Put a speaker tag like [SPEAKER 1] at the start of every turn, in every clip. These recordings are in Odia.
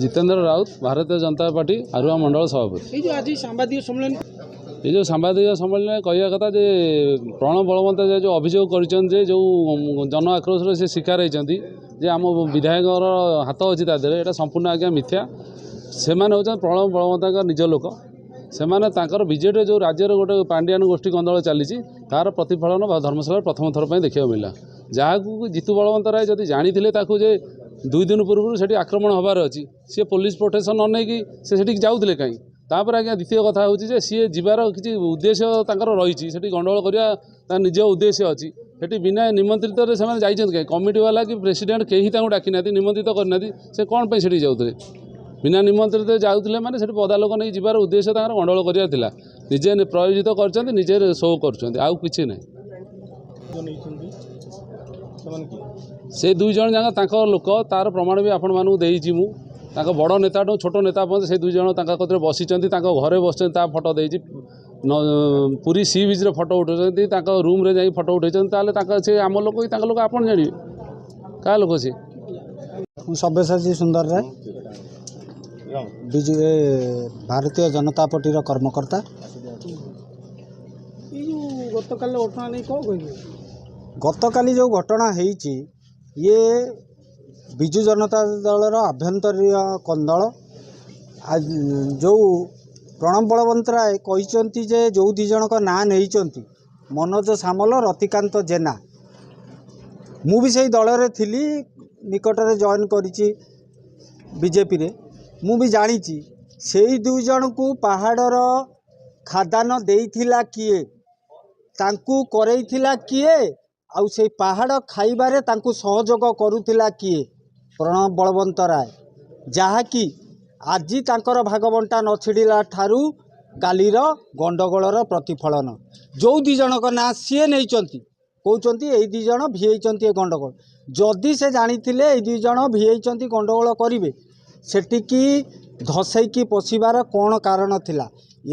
[SPEAKER 1] ଜିତେନ୍ଦ୍ର ରାଉତ, ଭାରତୀୟ ଜନତା ପାର୍ଟି ଆରୁଆ ମଣ୍ଡଳ ସଭାପତି।
[SPEAKER 2] ଏଇ ଯେଉଁ ଆଜି ସାମ୍ବାଦିକ ସମ୍ମିଳନୀ?
[SPEAKER 1] ଏ ଯେଉଁ ସାମ୍ବାଦିକ ସମ୍ମିଳନୀରେ କହିବା କଥା ଯେ ପ୍ରଣବ ବଳବନ୍ତ ଯେଉଁ ଅଭିଯୋଗ କରିଛନ୍ତି ଯେ ଯେଉଁ ଜନ ଆକ୍ରୋଶର ସେ ଶିକାର ହେଇଛନ୍ତି, ଯେ ଆମ ବିଧାୟକର ହାତ ଅଛି ତା ଦେହରେ, ଏଇଟା ସମ୍ପୂର୍ଣ୍ଣ ଆଜ୍ଞା ମିଥ୍ୟା। ସେମାନେ ହେଉଛନ୍ତି ପ୍ରଣବ ବଳବନ୍ତଙ୍କ ନିଜ ଲୋକ। ସେମାନେ ତାଙ୍କର ବିଜେଡ଼ିର ଯେଉଁ ରାଜ୍ୟରେ ଗୋଟେ ପାଣ୍ଡିଆନ ଗୋଷ୍ଠୀ କନ୍ଦଳ ଚାଲିଛି, ତାର ପ୍ରତିଫଳନ ଧର୍ମଶାଳାରେ ପ୍ରଥମ ଥର ପାଇଁ ଦେଖିବାକୁ ମିଳିଲା। ଯାହାକୁ ଜିତୁ ବଳବନ୍ତ ରାୟ ଯଦି ଜାଣିଥିଲେ ତାକୁ ଯେ 2 ଦିନ ପୂର୍ବରୁ ସେଠି ଆକ୍ରମଣ ହେବାର ଅଛି, ସିଏ ପୋଲିସ ପ୍ରୋଟେକ୍ସନ୍ ନ ନେଇକି ସେ ସେଠିକି ଯାଉଥିଲେ କାହିଁ? ତାପରେ ଆଜ୍ଞା ଦ୍ୱିତୀୟ କଥା ହେଉଛି ଯେ ସିଏ ଯିବାର କିଛି ଉଦ୍ଦେଶ୍ୟ ତାଙ୍କର ରହିଛି। ସେଠି ଗଣ୍ଡଗୋଳ କରିବା ତାଙ୍କ ନିଜ ଉଦ୍ଦେଶ୍ୟ ଅଛି। ସେଠି ବିନା ନିମନ୍ତ୍ରିତରେ ସେମାନେ ଯାଇଛନ୍ତି କାହିଁ? କମିଟି ବାଲା କି ପ୍ରେସିଡେଣ୍ଟ କେହି ତାଙ୍କୁ ଡାକିନାହାନ୍ତି, ନିମନ୍ତ୍ରିତ କରିନାହାନ୍ତି। ସେ କ'ଣ ପାଇଁ ସେଠିକି ଯାଉଥିଲେ? ବିନା ନିମନ୍ତ୍ରିତ ଯାଉଥିଲେ ମାନେ ସେଠି ପଦା ଲୋକ ନେଇ ଯିବାର ଉଦ୍ଦେଶ୍ୟ ତାଙ୍କର ଗଣ୍ଡଗୋଳ କରିବାର ଥିଲା। ନିଜେ ପ୍ରୟୋଜିତ କରିଛନ୍ତି, ନିଜେ ଶୋ କରୁଛନ୍ତି, ଆଉ କିଛି ନାହିଁ।
[SPEAKER 3] ନେଇଛନ୍ତି ସେମାନେ କିଏ?
[SPEAKER 1] ସେ ଦୁଇ ଜଣ ଯାକ ତାଙ୍କ ଲୋକ। ତାର ପ୍ରମାଣ ବି ଆପଣମାନଙ୍କୁ ଦେଇଛି ମୁଁ। ତାଙ୍କ ବଡ଼ ନେତାଠୁ ଛୋଟ ନେତା ପର୍ଯ୍ୟନ୍ତ ସେ ଦୁଇ ଜଣ ତାଙ୍କ କତିରେ ବସିଛନ୍ତି, ତାଙ୍କ ଘରେ ବସିଛନ୍ତି, ତା ଫଟୋ ଦେଇଛି। ପୁରୀ ସି ବିଚ୍ରେ ଫଟୋ ଉଠାଉଛନ୍ତି, ତାଙ୍କ ରୁମ୍ରେ ଯାଇ ଫଟୋ ଉଠାଇଛନ୍ତି। ତାହେଲେ ତାଙ୍କ ସେ ଆମ ଲୋକ କି ତାଙ୍କ ଲୋକ ଆପଣ ଜାଣିବେ। କାହା ଲୋକ ସିଏ?
[SPEAKER 4] ମୁଁ ସବ୍ୟସାଚୀ ସୁନ୍ଦର ରାୟ, ବିଜୁ ଭାରତୀୟ ଜନତା ପାର୍ଟିର କର୍ମକର୍ତ୍ତା।
[SPEAKER 2] ଏଇ ଯେଉଁ ଗତକାଲି ଘଟଣା ନେଇ କ'ଣ କହିବେ?
[SPEAKER 4] ଗତକାଲି ଯେଉଁ ଘଟଣା ହେଇଛି, ଇଏ ବିଜୁ ଜନତା ଦଳର ଆଭ୍ୟନ୍ତରୀଣ କନ୍ଦଳ। ଯେଉଁ ପ୍ରଣବ ବଳବନ୍ତରାୟ କହିଛନ୍ତି ଯେ ଯେଉଁ ଦୁଇ ଜଣଙ୍କ ନାଁ ନେଇଛନ୍ତି, ମନୋଜ ସାମଲ, ରତିକାନ୍ତ ଜେନା, ମୁଁ ବି ସେଇ ଦଳରେ ଥିଲି, ନିକଟରେ ଜଏନ୍ କରିଛି ବିଜେପିରେ। ମୁଁ ବି ଜାଣିଛି ସେଇ ଦୁଇ ଜଣଙ୍କୁ ପାହାଡ଼ର ଖାଦାନ ଦେଇଥିଲା କିଏ, ତାଙ୍କୁ କରେଇଥିଲା କିଏ, ଆଉ ସେଇ ପାହାଡ଼ ଖାଇବାରେ ତାଙ୍କୁ ସହଯୋଗ କରୁଥିଲା କିଏ? ପ୍ରଣବ ବଳବନ୍ତ ରାୟ। ଯାହାକି ଆଜି ତାଙ୍କର ଭାଗବଣ୍ଟା ନ ଛିଡ଼ିଲା ଠାରୁ କାଲିର ଗଣ୍ଡଗୋଳର ପ୍ରତିଫଳନ। ଯେଉଁ ଦୁଇ ଜଣଙ୍କ ନାଁ ସିଏ ନେଇଛନ୍ତି, କହୁଛନ୍ତି ଏଇ ଦୁଇ ଜଣ ଭିଏଇଛନ୍ତି ଏ ଗଣ୍ଡଗୋଳ, ଯଦି ସେ ଜାଣିଥିଲେ ଏଇ ଦୁଇ ଜଣ ଭିଏଇଛନ୍ତି ଗଣ୍ଡଗୋଳ କରିବେ, ସେଠିକି ଧସେଇକି ପଶିବାର କ'ଣ କାରଣ ଥିଲା?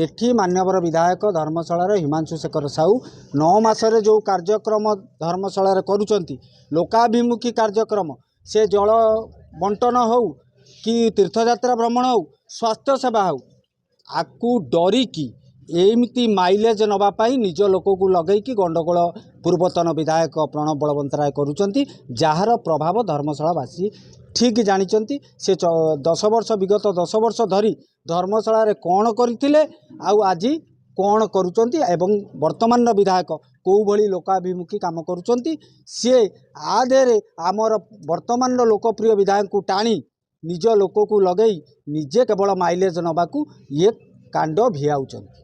[SPEAKER 4] ଏଠି ମାନ୍ୟବର ବିଧାୟକ ଧର୍ମଶାଳାର ହିମାଂଶୁ ଶେଖର ସାହୁ 9 ମାସରେ ଯେଉଁ କାର୍ଯ୍ୟକ୍ରମ ଧର୍ମଶାଳାରେ କରୁଛନ୍ତି, ଲୋକାଭିମୁଖୀ କାର୍ଯ୍ୟକ୍ରମ, ସେ ଜଳ ବଣ୍ଟନ ହେଉ କି ତୀର୍ଥଯାତ୍ରା ଭ୍ରମଣ ହେଉ, ସ୍ୱାସ୍ଥ୍ୟ ସେବା ହେଉ, ଆକୁ ଡରିକି ଏମିତି ମାଇଲେଜ୍ ନେବା ପାଇଁ ନିଜ ଲୋକକୁ ଲଗେଇକି ଗଣ୍ଡଗୋଳ ପୂର୍ବତନ ବିଧାୟକ ପ୍ରଣବ ବଳବନ୍ତରାୟ କରୁଛନ୍ତି, ଯାହାର ପ୍ରଭାବ ଧର୍ମଶାଳାବାସୀ ଠିକ୍ ଜାଣିଛନ୍ତି। ସେ 10 ବର୍ଷ, ବିଗତ 10 ବର୍ଷ ଧରି ଧର୍ମଶାଳାରେ କ'ଣ କରିଥିଲେ ଆଉ ଆଜି କ'ଣ କରୁଛନ୍ତି ଏବଂ ବର୍ତ୍ତମାନର ବିଧାୟକ କେଉଁ ଭଳି ଲୋକାଭିମୁଖୀ କାମ କରୁଛନ୍ତି, ସିଏ ଆ ଦେହରେ ଆମର ବର୍ତ୍ତମାନର ଲୋକପ୍ରିୟ ବିଧାୟକଙ୍କୁ ଟାଣି ନିଜ ଲୋକକୁ ଲଗେଇ ନିଜେ କେବଳ ମାଇଲେଜ୍ ନେବାକୁ ଇଏ କାଣ୍ଡ ଭିଆଉଛନ୍ତି।